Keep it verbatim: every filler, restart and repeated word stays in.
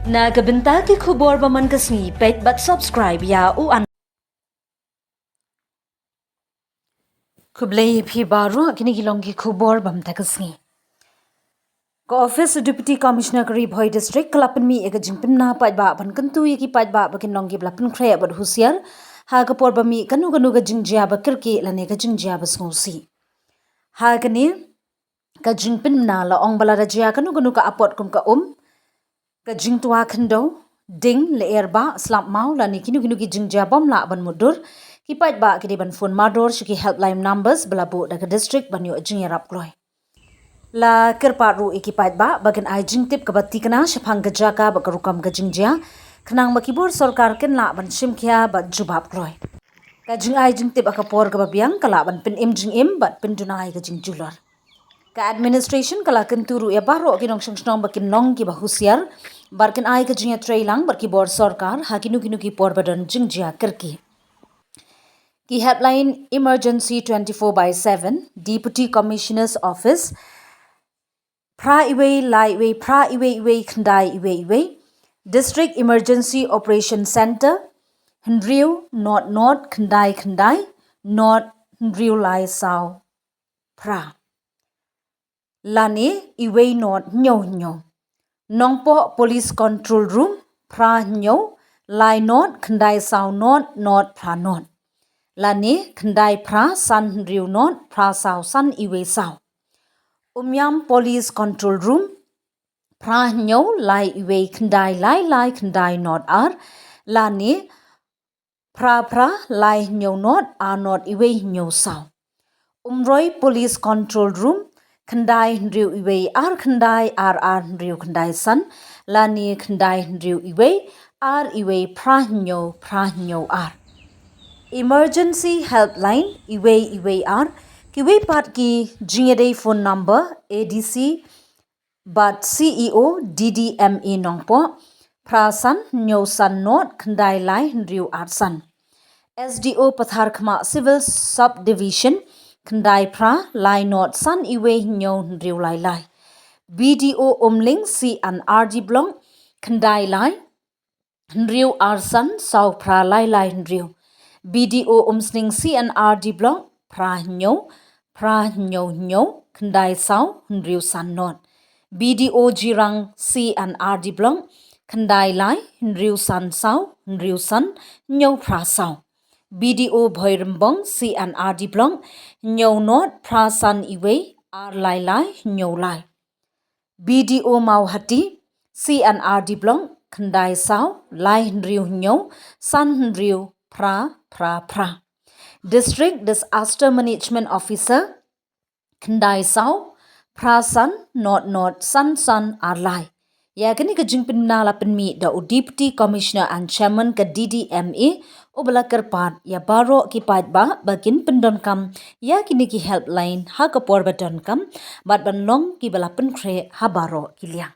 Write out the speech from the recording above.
Na ka bynta ki khubor ba man ka sngi, peit bad subscribe ïa u an. Khublei phi baroh, kine ki long ki khubor ba mynta ka sngi. Ka Office Deputy Commissioner ka Ri Bhoi District ka la pynmih ïa ka jingpynbna paidbah ban kyntu ïa ki paidbah ba kin long ki ba la pynkhreh bad husiar ha ka por ba mih kano kano ka jingjia ba kyrkieh lane ka jingjia ba sngewsih. Ha kane ka jingpynbna la ong ba lada jia kano kano ka apot kum ka um, ka jingtwa khyndew, ding, lyer bah, slap maw lane kino kino ki jingjia bym lah ban mutdur, ki paidbah ki dei ban phone mardor sha ki helpline numbers ba la buh da ka district ban ïoh jingïarap kloi. La kyrpad ruh ïa ki paidbah ba kin ai jingtip kaba tikna shaphang ka jaka bad ka rukom ka jingjia, khnang ba ki bor sorkar kin lah ban shim khia bad jubab kloi. Ka jingai jingtip ha ka por kaba biang ka lah ban pynim jingim bad pynduna ïa ka jingjulor. Ka administration ka la kyntu ruh ïa baroh ki nongshong shnong ba kin long kiba husiar bad kin ai ka jingïatreilang bad ki bor sorkar ha kino kino ki por ba don jingjia kyrkieh. Ki helpline Emergency twenty-four by seven, Deputy Commissioner's Office, phra iwei lai iwei phra iwei iwei khyndai iwei iwei, District Emergency Operation Center, hynriew not not khyndai khyndai not hynriew lai saw phra, lane iwei not hynñiew hynñiew. Nongpoh Police Control Room, phra hynñiew lai not khyndai saw not not phra not, lane khyndai phra san hynriew not phra saw san iwei saw. Umiam Police Control Room, phra hynñiew lai iwei khyndai lai lai khyndai not ar, lane phra phra lai hynñiew not ar not iwei hynñiew saw. Umroi Police Control Room, khyndai hynriew iwei ar khyndai ar ar hynriew khyndai san, lane khyndai hynriew iwei ar iwei phra hynñiew phra hynñiew ar. Emergency Helpline iwei iwei ar, kiwei pat ki jingïadei phone number A D C bad C E O D D M E Nongpoh, phra san hynñiew san not khyndai lai hynriew ar san. S D O Patharkhmah Civil Subdivision, khyndai phra lai not san iwei hynñiew hynriew lai lai. B D O Umling C and R D Block, khyndai lai hynriew ar san saw phra lai lai hynriew. B D O Umsning C and R D Block, phra hynñiew phra hynñiew hynñiew khyndai saw hynriew san not. B D O Jirang C and R D Block, khyndai lai hynriew san saw hynriew san hynñiew phra saw. B D O Bhoirymbong C and R D Block, hynñiew not phra san iwei ar lai lai hynñiew lai. B D O Mawhati C and R D Block, khyndai saw lai hynriew hynñiew san hynriew phra phra phra. District Disaster Management Officer, khyndai saw phra san not not san san ar lai. Ïa kane ka jingpynbna la pynmih da u Deputy Commissioner and Chairman ka D D M E, uba la kyrpad ïa baroh ki paidbah ba kin pyndonkam ïa kine ki helpline ha ka por ba donkam bad ban long kiba la pynkhreh ha baroh ki liang.